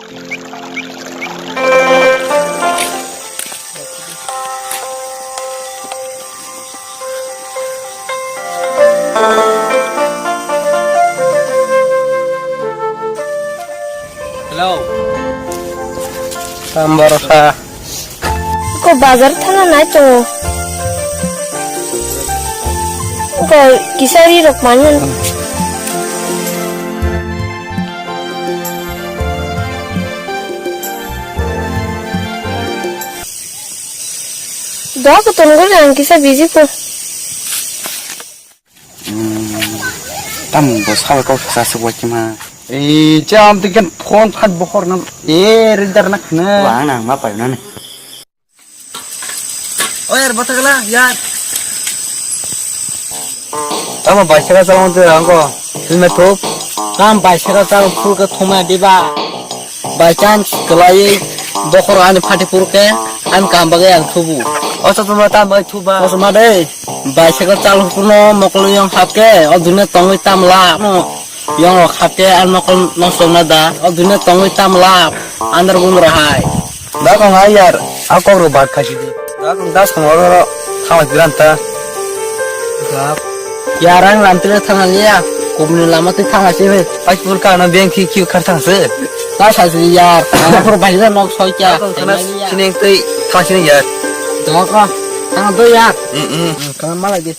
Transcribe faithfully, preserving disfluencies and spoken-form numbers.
Hello. Tam borok kha. Ko bazar thana nai tongo. Ko kisari rok manya. Doa ko tongo ang kisa busy ko. Tam bo sal ko sa se bo kima. E, jam tiken phone phat bohor nam. E, ridar nak na. Wa nang ma pai na ne. O yar, bata gala, yar. Tamo bicycle chalong te angko, helmet thok. Kam bicycle chalong phur ke thoma diba. By chance kelai bokhor ani phati phur ke, ani kam bagwi ang thubu. O sa tuma tam bagwi thuba. O sa ma de, bicycle chalong phurno mokol yong hap ke, o dune tongwi tam la no. Yong rok hapke ang nokol nosong na da. O dunia tongwi tam lap. Andar bundra hai. Da kong ai yar. A kok ro bat khasi di. Da kong das kong ro ro. Thang la jiran ta. Gap. Yar ang lam tire thang liya. Kubni lama twi thang si. Ai pur ka na beng khi khi khar thang se. Ta sa si yar. Ang pur bai da nok soi kya. Da kong khana sining twi thang sining yar. Do ko. Thang do yar. Mm mm. Kang malai di.